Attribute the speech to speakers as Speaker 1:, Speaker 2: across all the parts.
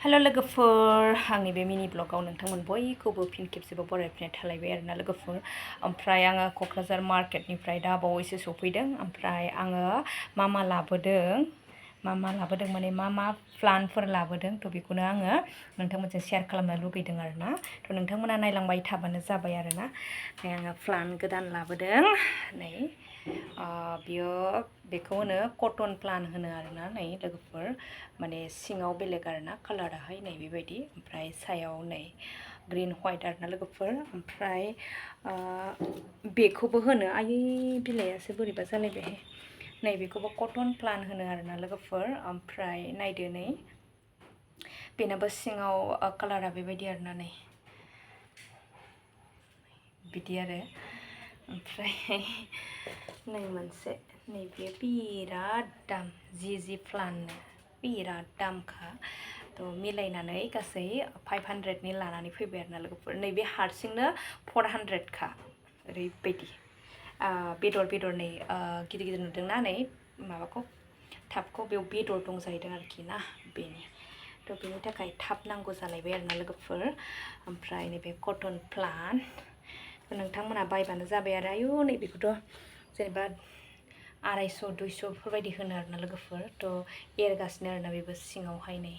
Speaker 1: हेल' लोगोफोर आंनि बे मिनि ब्लगाव नोंथांमोन बयखौबो फिन खेबसेबाव बरायफिननाय थालायबाय आरोना लोगोफोर ओमफ्राय आङो क'क्राझार मार्केटनिफ्राय दा बावैसो सफैदों ओमफ्राय आङो मा लाबोदों माने मा प्लान्टफोर लाबोदों थ' बेखौनो आङो नोंथांमोनजों शेयार खालामनो लुगैदों आरोना थ' नोंथांमोना नायलांबाय थाबानो जाबाय आरोना आङो प्लान्ट गोदान लाबोदों नै बेखौ होनो कटन प्लान्ट होनो आरोना नै लोगोफोर माने सिङाव बेलेग आरोना कालाराहाय नै बेबायदि ओमफ्राय सायाव नै ग्रीन व्हाइट आरोना लोगोफोर ओमफ्राय बेखौबो होनो आयै बिलाइयासो बोरैबा जालायबाय नै बेखौबो कटन प्लान्ट होनो आरोना लोगोफोर ओमफ्राय नायदो नै बेनाबो सिङाव कालारा बेबायदि आरोना नै बिदि आरो ओमफ्राय नै मोनसे नैबे बिराद दाम जि प्लान्ट बिराद दामखा थ' मिलायनानै गासै 500नि लानानै फैबाय आरोना लोगोफोर नैबे हारसिंनो 400खा ओरैबायदि बेदर नै गिदिर नुदोंना नै माबाखौ टाबखौ बेयाव बेदर दं जाहैदों आरोखि ना बेनि थ' बेनि थाखाय टाब नांगौ जालायबाय आरोना लोगोफोर ओमफ्राय नैबे कटन प्लान्ट नोंथांमोना बायबानो जाबाय आरो आयु नैबेखौथ' जेनेबा 250-200 बेफोरबायदि होनो आरोना लोगोफोर थ' एरगासिनो आरोना बेबो सिङावहाय नै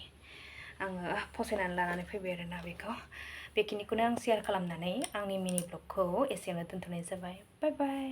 Speaker 1: आङो फसायनानै लानानै फैबाय आरोना बेखिनिखौनो आं शेयार खालामनानै आंनि मिनि ब्लगखौ एसेयावनो दोनथ'नाय जाबाय बाय बाय